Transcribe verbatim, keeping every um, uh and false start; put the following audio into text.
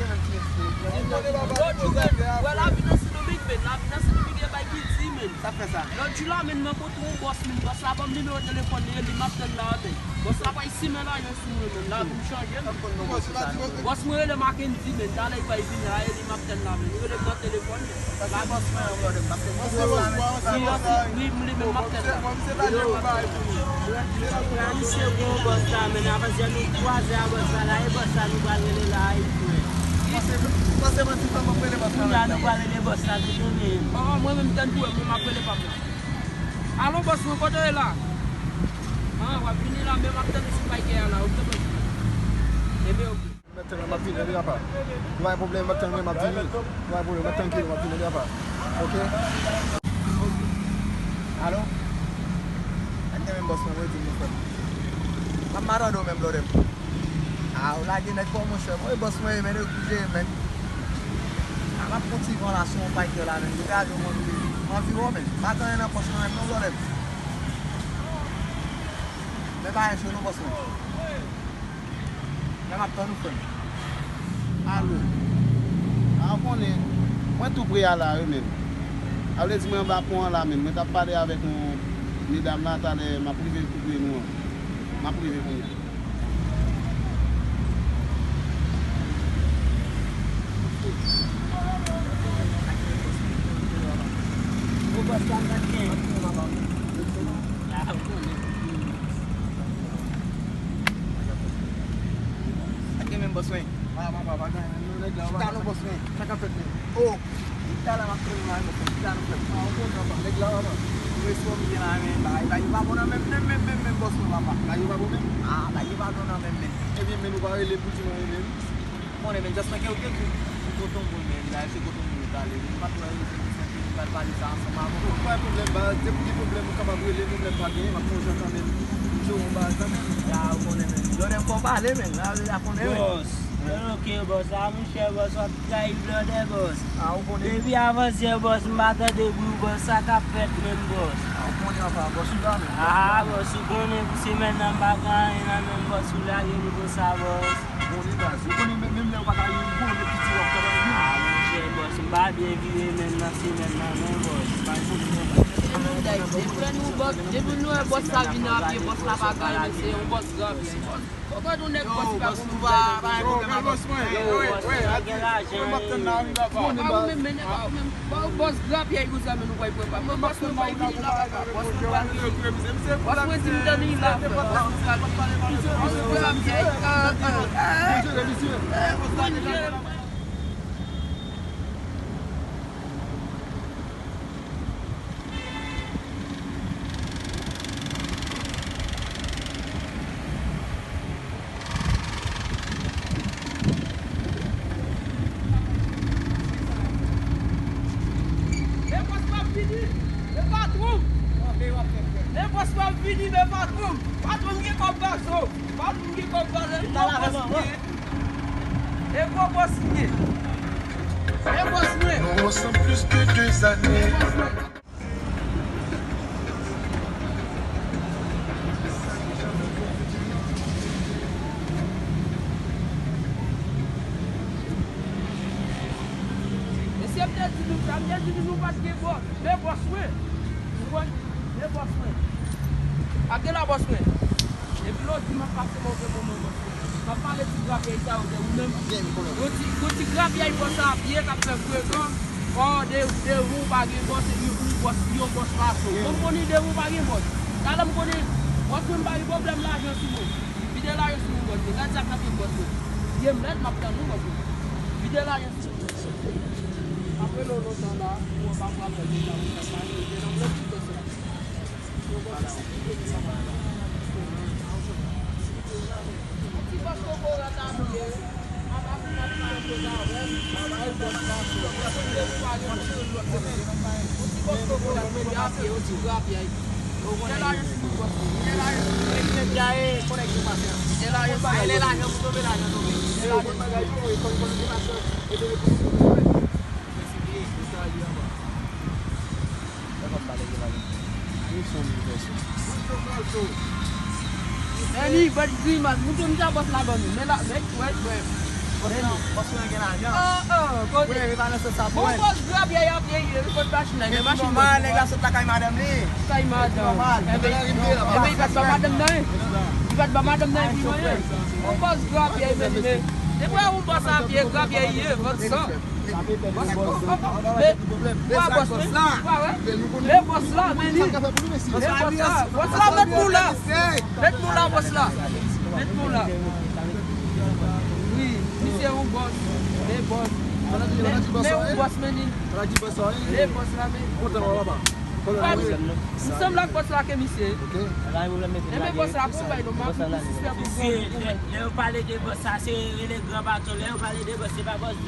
Lòt jou, men, wè, lavi nan Sendomeng, men, lavi nan Sendomeng gen bagay ki di, men. Sa fè sa. Lòt jou la, men, mwen kontre yon bòs, men, bòs la ban m nimewo telefòn li, li m ap tann la, men. Bòs la pral simen lajan sou mwen, men, lavi m chanje, men. Bòs mwen rele Mackendy, men, talè li pral vini la, e li m ap tann la, men. Li rele m nan telefòn, men. Pase bòs mwen an, brother. Pase bòs mwen an. Wi, wi, wi, m li menm m ap tann la. Misye gon bòs la, men avan se nou kwaze a bòs la, la e bòs la nou pral rele la, e frè. Pase, pase manti, m ap rele bòs la. Kounya nou pral rele bòs la, tande, men. Oh, mwen menm tann pou mwen, mwen m ap rele pa m la. Alo, bòs mwen, kote w ye la? Ah, w ap vini la, men m ap tande sou pay kè a la, oke, bòs mwen? Ebyen, oke. M ap tann, m ap vini, wi, papa. Nou pa gen pwoblèm, m ap tann, mwen, m ap vini. Nou pa gen pwoblèm, m ap tann, m ap vini, wi, papa. Oke? Alo? Gad gen menm bòs mwen, mwen di m, frè m. M ap mal tande w menm, brother m. Ah, ou lage nèg fò, monchè. Mwen, bòs mwen, men, yo ki jere, men. Ah, m ap pran ti van la, sou yon pay kè la, men. Degaje w, mwen, m anvi wè w, men. M pa gen anyen nan pòch mwen menm, non, brother m. Men pa gen cho, non, bòs mwen. Men m ap tann ou, frè m. Alo. A, ou konnen, mwen tou pre a la, wi, men. A vle di, mwen anba pon an la, men. Mwen t ap pale avèk yon medam la, talè, m ap rive tou pre nou an. M ap rive kounye a. Ou bòs la, m pa t gen. Ak gen menm bòs mwen. Pa, pa, pa, pa gen menm non, nèg la. Chita non, bòs mwen. Sa k ap fèt menm? Oh. Depi talè m ap tann nou la, bòs mwen. Chita non, frè m. Ah, ou konnen, papa. Nèg la, papa. Ou wè sa m gen la, men. Bagay, bagay yo pa bon nan menm, menm, menm, menm, menm, bòs mwen, papa. Bagay yo pa bon menm? Ah, bagay yo pa bon nan menm, menm. Ebyen, men nou pa rele m pou di mwen rele m. Konnen, men, just men, ke, ke, ke, pou koton moun, men, la, se koton moun yo t ale. Nou pa t wè, nou pa t pale sa ansanm avan. Bon, pa gen pwoblèm, baz. Depi gen pwoblèm, ou kapab rele m, pwoblèm pa genyen, m ap fè yon jan kanmenm. M jere yon bagay kanmenm. Ya, ou konnen, men. Blòdè m fè w pale, men. La, la, konnen, men. Bòs, ok, bòs. A, monchè, bòs, w ap trayi blòdè, bòs. A, ou konnen. Depi avansyè, bòs, m pa tande bri w, bòs. Sa k ap fèt menm, bòs? A, ou konnen, anfen, bòs, ou la, men. A, bòs, ou konnen, pou semèn nan, m pa gen anyen nan men m, bòs, ou lage m konsa, bòs. Bon, li baz. Ou konnen menm, menm lè ou pa ka rive, ou konnen piti w ap travay menm. A, monchè, bòs, m pa byen vire menm nan semèn nan, non, bòs. Pa gen pwoblèm, non, baz. Depi lè nou, bòs, depi nou wè bòs la vin a pye, bòs la pa gen anyen, se yon bòs grapyay. Fòk mwen di w nèg bòs li pa gen pwoblèm. Yo, bòs mwen. Yo, bòs mwen gen lajan. Mwen m ap tann la, wi, papa. Pa ou menm, men nèg pa ou menm. Ba ou bòs grapyay konsa, men nou pral pran pa. Mwen bòs mwen pa vini la, papa. Bòs mwen pa vini. Bòs mwen di m tann li la, frè. Bòs mwen pa vini. Bòs mwen grapyay. Ah, ah, ah. Men bòs m ap vini, men patwon. Men bòs m ap vini, men patwon. Patwon m gen kòb gazo. Patwon m gen kòb gazo. E gwo bòs m ye. E gwo bòs m ye. E bòs mwen. Nous ensemble plus de deux années. Mesye, m te di nou sa, m te di nou nou pa t gen bòs. Men bòs mwen. Ou konn? Men bòs mwen. Pa gen la, bòs mwen. Depi lòt jou m ap pase move moman, bòs mwen. M ap pale ti grapyay sa yo de ou menm. Yon ti, yon ti grapyay bòs sa ap ye k ap fè frekan. Ò, de, devan w pa gen bòs, epi pou bòs, yon bòs pase w. Mwen m konnen devan w pa gen bòs. Talè m konnen bòs mwen m pa gen pwoblèm lajan sou mwen. Vide lajan sou mwen, bòs mwen. Gad sa k nan pye bòs mwen. Vye m lèd, m ap tann ou, bòs mwen. Vide lajan sou mwen. M ap rele w lontan la, pou w pa pran pèdi sa, ou fè pale, ou te nan lòt ti bòs la. Meni, bad grimas. Mouton m ta bòs la ban nou. Men la, men, wè, wè. Bòs mwen gen lajan. Oh, oh, kote? Wi, wi, pa nan sans sa pou wè. Bon, bòs grabye y ap ye, ye, kot machin nan, men machin nòmal, nèg la sot lakay madanm li. Kay madanm. Nòmal. Enben, enben, li pa t ba madanm nan, li pa t ba madanm nan, epi manyen. Bon, bòs grabye, men, men. Depi yon bòs ap ye, grabye, ye, vòt san. Bòs, oh, oh, oh, men, bòs, men, men bòs la, men li. Men bòs la, bòs la, met nou la. Met nou la, bòs la. Met nou la. Wi, misye yon bòs. Men bòs. Men, men yon bòs, men li. Men bòs la, men. Kontan wè papa. Papa, m sanble ak bòs la ke misye. Enben bòs la, pou bay non, m ap pou sistè pou. Lè, lè yo pale de bòs sa, se rele gran patwon. Lè yo pale de bòs, se pa bòs.